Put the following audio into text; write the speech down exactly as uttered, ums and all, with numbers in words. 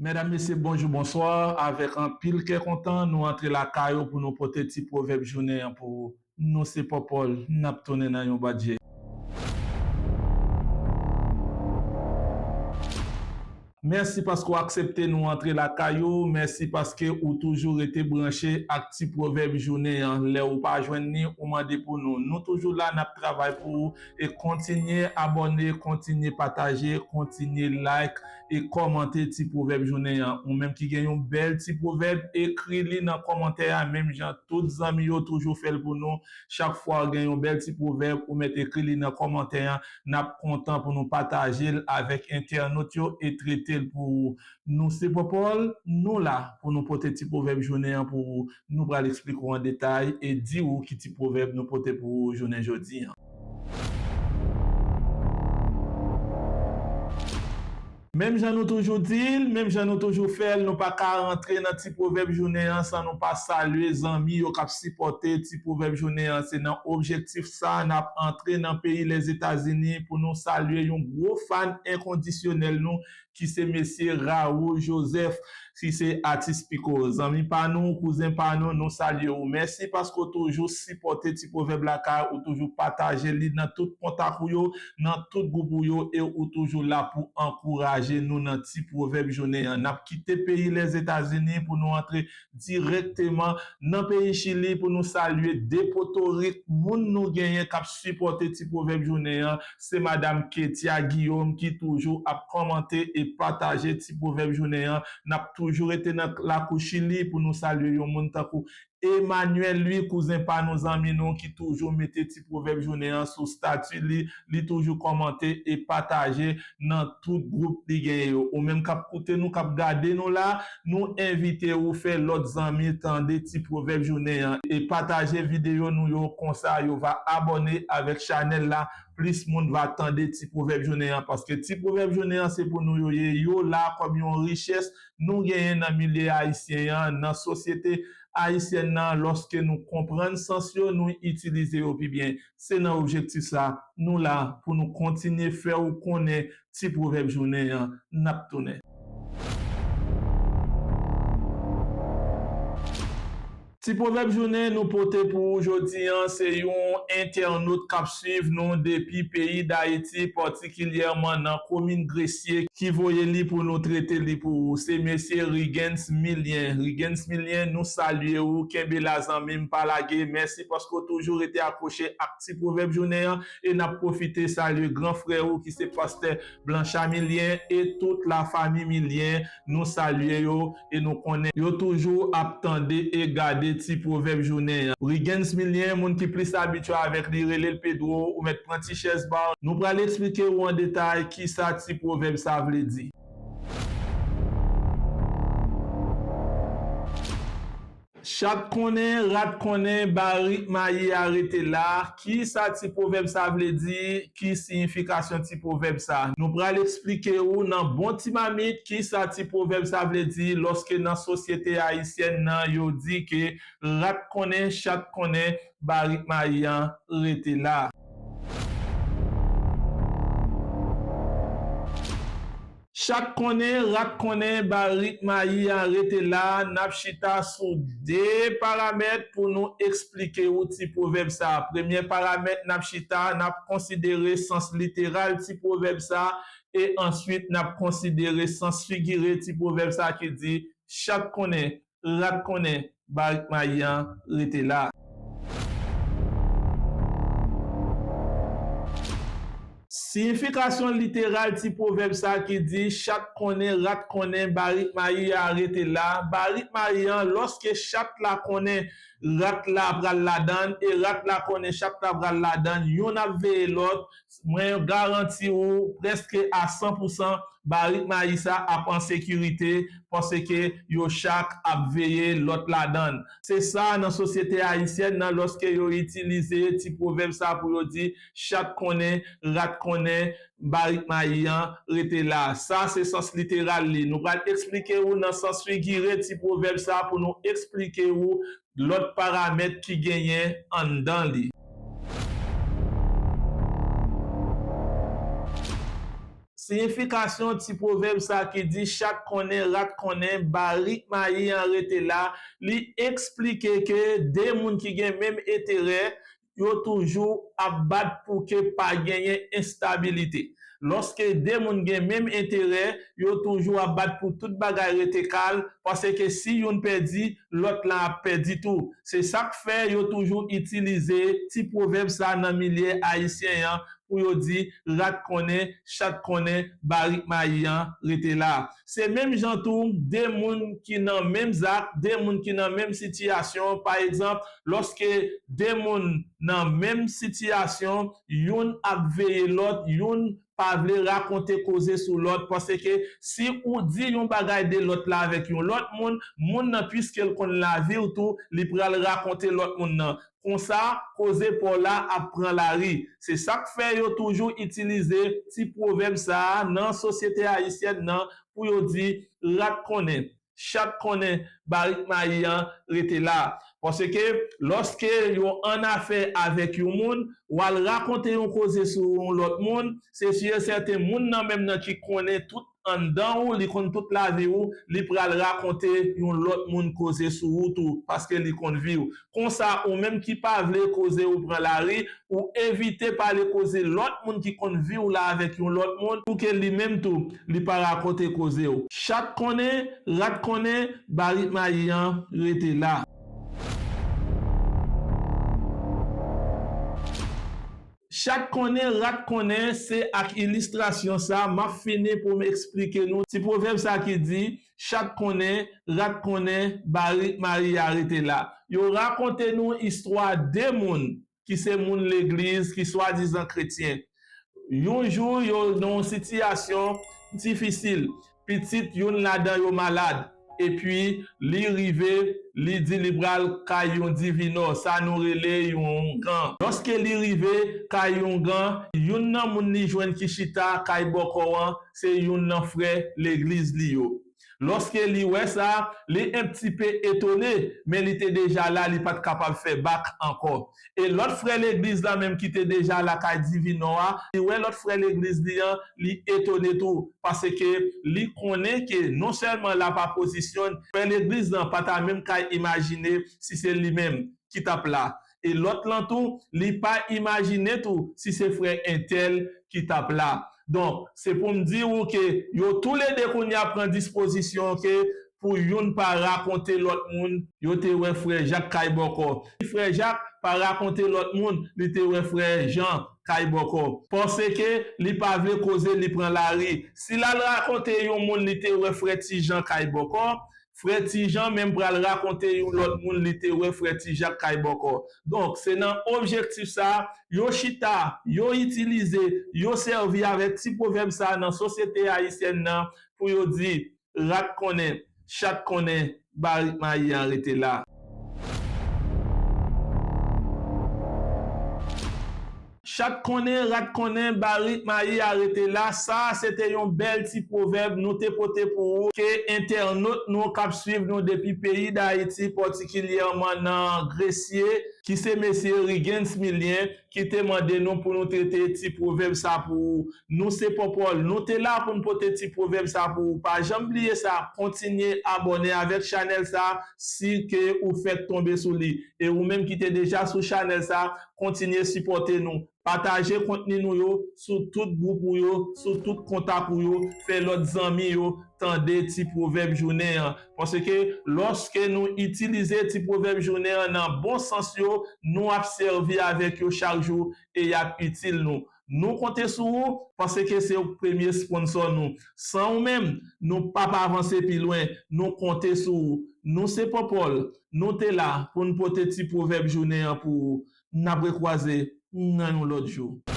Medam, mesye, bonjou, bonswa. Avèk anpil kè kontan, nou antre lakay ou pou nou pote ti pwovèb jounen an pou ou. Nou se Pòpòl, n ap tounen nan yon badje. Mèsi paske w aksepte nou antre lakay ou. Mèsi paske ou toujou rete branche ak ti pwovèb jounen an. Lè ou pa jwenn li, ou mande pou nou. Nou toujou la, n ap travay pou ou. E kontinye abòne, kontinye pataje, kontinye like e kòmante ti pwovèb jounen an. Ou menm ki gen yon bèl ti pwovèb, ekri li nan kòmantè a, menm jan tout zanmi yo toujou fè l pou nou. Chak fwa w gen yon bèl ti pwovèb, ou mèt ekri li nan kòmantè a. N ap kontan pou nou pataje l avèk entènot yo e trete l pou ou. Nou se Pòpòl, nou la pou nou pote ti pwovèb jounen an pou ou. Nou pral eksplike w an detay e di ou ki ti pwovèb nou pote pou ou jounen jodi an. Menm jan nou toujou di l, menm jan nou toujou fè l, nou pa ka rantre nan ti pwovèb jounen an san nou pa salye zanmi yo k ap sipòte ti pwovèb jounen an. Se nan objektif sa n ap antre nan peyi Lèzetazini pou nou salye yon gwo fan enkondisyonèl nou ki se mesye Raoul Joseph, ki se atis Piko. Zanmi pa nou, kouzen pa nou, nou salye ou. Mèsi paske w toujou sipòte ti pwovèb lakay, ou toujou pataje li nan tout kontak ou yo, nan tout gwoup ou yo, e ou toujou la pou ankouraje nou nan ti pwovèb jounen an. N ap kite peyi Lèzetazini pou nou antre dirèkteman nan peyi Chili pou nou salye de Potorik, moun nou genyen k ap sipòte ti pwovèb jounen an. Se madanm Ketia Guillaume ki toujou ap kòmante e pataje ti pwovèb jounen an. N ap toujou rete nan lakou Chili pou nou salye yon moun tankou Emmanuel, wi, kouzen pa nou, zanmi nou, ki toujou mete ti pwovèb jounen an sou stati li, li toujou kòmante e pataje nan tout gwoup li genyen yo. Ou menm k ap koute nou, k ap gade nou la, nou envite ou fè lòt zanmi tande ti pwovèb jounen an e pataje videyo nou yo, konsa yo va abòne avèk chanèl la, plis moun va tande ti pwovèb jounen an, paske ti pwovèb jounen an se pou nou yo ye, yo la kòm yon richès nou genyen nan milye ayisyen an, nan sosyete ayisyèn nan. Lòske nou konprann sans yo, nou itilize yo pi byen. Se nan objektif sa nou la pou nou kontinye fè ou konnen ti pwovèb jounen an. N ap tounen. Ti pwovèb jounen nou pote pou ou jodi an, se yon entènot k ap swiv nou depi peyi Dayiti, patikilyèman nan komin Gresye, ki voye li pou nou trete li pou ou. Se mesye Rigens Milyen. Rigens Milyen, nou salye ou, kenbe la zanmi m, pa lage. Mèsi paske w toujou rete akwoche ak ti pwovèb jounen an. E n ap pwofite salye gran frè ou ki se pastè Blancha Milyen e tout lafanmi Milyen. Nou salye yo e nou konnen yo toujou ap tande e gade ti pwovèb jounen an. Rigens Milyen, moun ki plis abitye avèk li, rele l Pedro, ou mèt pran ti chèz ba w. Nou pral eksplike ou an detay kisa ti pwovèb sa vle di. Chat konnen, rat konnen, barik mayi a rete la. Kisa ti pwovèb sa vle di? Ki siyifikasyon ti pwovèb sa? Nou pral eksplike ou nan bon ti mamit kisa ti pwovèb sa vle di lòske nan sosyete ayisyèn nan yo di ke rat konnen, chat konnen, barik mayi an rete la. Chat konnen, rat konnen, barik mayi an rete la. N ap chita sou de paramèt pou nou eksplike ou ti pwovèb sa. Premye paramèt n ap chita, n ap konsidere sans literal ti pwovèb sa, e answit n ap konsidere sans figire ti pwovèb sa ki di, chat konnen, rat konnen, barik mayi an rete la. Siyifikasyon literal ti pwovèb sa ki di, chat konnen, rat konnen, barik mayi a rete la. Barik mayi an, lòske chat la konnen rat la pral ladann, e rat la konnen chat la pral ladann, youn ap veye lòt, mwen garanti ou prèske a san pou san, barik mayi sa ap an sekirite, paske yo chak ap veye lòt ladann. Se sa nan sosyete ayisyèn nan, lòske yo itilize ti pwovèb sa pou yo di, chat konnen, rat konnen, barik mayi an rete la. Sa se sans literal li. Nou pral eksplike ou nan sans figire ti pwovèb sa pou nou eksplike ou lòt paramèt ki genyen anndan li. Siyifikasyon ti pwovèb sa ki di chat konnen, rat konnen, barik mayi an rete la, li eksplike ke de moun ki gen menm enterè, yo toujou ap bat pou ke pa genyen enstabilite. Lòske de moun gen menm enterè, yo toujou ap bat pou tout bagay rete kalm, paske si youn pèdi, lòt la ap pèdi tou. Se sa k fè yo toujou itilize ti pwovèb sa nan milye ayisyen an pou yo di, rat konnen, chat konnen, barik mayi an rete la. Se menm jan tou, de moun ki nan menm zak, de moun ki nan menm sitiyasyon, pa egzanp, lòske de moun nan menm sitiyasyon, youn ap veye lòt, youn pa vle rakonte koze sou lòt, paske si ou di yon bagay de lòt la avèk yon lòt moun, moun nan, piske l konn lavi w tou, li pral rakonte lòt moun nan. Konsa, koze pa w la ap pran lari. Se sa k fè yo toujou itilize ti pwovèb sa a nan sosyete ayisyèn nan pou yo di, rat konnen, chat konnen, barik mayi an rete la. Paske lòske yo annafè avèk yon moun, w al rakonte yon koze sou yon lòt moun, se si e sèten moun nan menm nan ki konnen tout anndan ou, li konn tout lavi ou, li pral rakonte yon lòt moun koze sou ou tou, paske li konn vi w. Konsa, ou menm ki pa vle koze ou pran lari, ou evite pale koze lòt moun ki konn vi w la avèk yon lòt moun, pou ke li menm tou, li pa rakonte koze w. Chat konnen, rat konnen, barik mayi an rete la. Chat konnen, rat konnen, se ak ilistrasyon sa m ap fini pou m eksplike nou ti pwovèb sa ki di, chat konnen, rat konnen, barik mayi a rete la. Yo rakonte nou istwa de moun ki se moun legliz, ki swadizan kretyen. Yon jou, yo nan yon sitiyasyon difisil. Pitit youn ladan yo malad. Epi, li rive, li di li pral kay yon divinò, sa nou rele yon oungan. Lòske li rive kay yon oungan, youn nan moun li jwenn ki chita kay bòkò an, se youn nan frè legliz li yo. Lòske li wè sa, li enptipe etone, men li te deja la, li pa t kapab fè bak ankò. E lòt frè legliz la menm ki te deja la kay divinò a, li wè lòt frè legliz li an, li etone tou, paske li konnen ke non sèlman l ap apozisyone, frè legliz lan pa ta menm kay imajine si se li menm ki t ap la. E lòt lan tou, li pa imajine tou si se frè entèl ki t ap la. Donk, se pou m di ou ke yo toulede kounye a pran dispozisyon ke pou youn pa rakonte lòt moun yo te wè frè Jak kay bòkò. Frè Jak pa rakonte lòt moun li te wè frè Jan kay bòkò. Paske li pa vle koze li pran lari. Si l al rakonte yon moun li te wè frè Ti Jan kay bòkò, frè Ti Jan menm pral rakonte yon lòt moun li te wè frè Ti Jak kay bòkò. Donk, se nan objektif sa, yo chita, yo itilize, yo sèvi avèk ti pwovèb sa nan sosyete ayisyèn nan pou yo di, rat konnen, chat konnen, barik mayi an rete la. Chat konnen, rat konnen, barik mayi a rete la. Sa a se te yon bèl ti pwovèb nou te pote pou ou, ke entènot nou k ap swiv nou depi peyi Dayiti, patikilyèman nan Gresye, ki se mesye Rigens Milyen, ki te mande nou pou nou trete ti pwovèb sa pou ou. Nou se Pòpòl, nou te la pou n pote ti pwovèb sa pou ou. Pa janm bliye sa, kontinye abòne avèk chanèl sa, si ke ou fèk tonbe sou li. E ou menm ki te deja sou chanèl sa, kontinye sipòte nou. Pataje kontni nou yo sou tout gwoup ou yo, sou tout kontak ou yo, fè lòt zanmi yo tande ti pwovèb jounen an. Paske lòske nou itilize ti pwovèb jounen an nan bon sans yo, nou ap sèvi avèk yo chak jou e y ap itil nou. Nou konte sou ou, paske se ou k premye sponsò nou. San ou menm, nou p ap avanse pi lwen. Nou konte sou ou. Nou se Pòpòl. Nou te la pou n pote ti pwovèb jounen an pou ou. N ap rekwaze nan yon lòt jou.